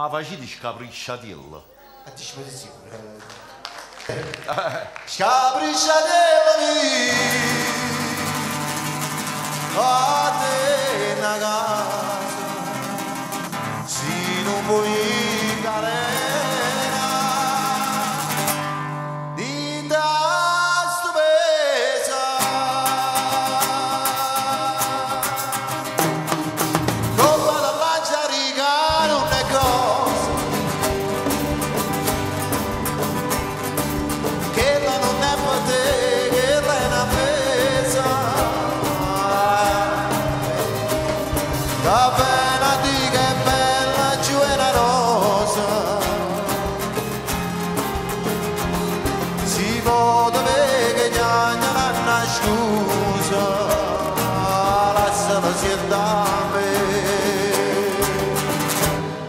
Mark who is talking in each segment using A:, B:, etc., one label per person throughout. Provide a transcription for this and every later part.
A: Ma facite scapricciatiello.
B: A disposizione. Scapricciatiello mio, vattene a casa, si non vuoi in galera, dint' a stu paese. Coppa da lancia riga non è cosa, Chella nun è pe' te, chella è 'na presa. Ca vene a di' ch'è bella cchiù 'e 'na rosa. Si po' te veco 'e chiagnere annascusa, lassala siente a me.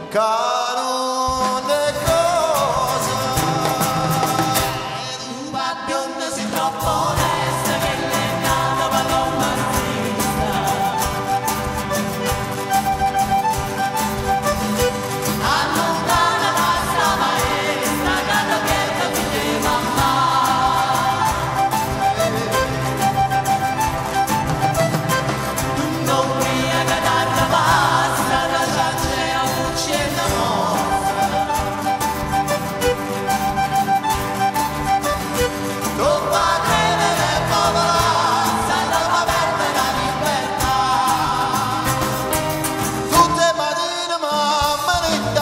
B: Ca nun è cosa. E tu p' 'a bionda si' troppo onesta, chella è n'ata palomma trista. Alluntana da 'sta maestra ca te pierde figlio 'e mammà. Tu non cria che t'arrepassa, da ciance a bucce e na mossa. Tu fa credere e popolà, te fa perdere la libertà. Tutte 'e matine mamma dint'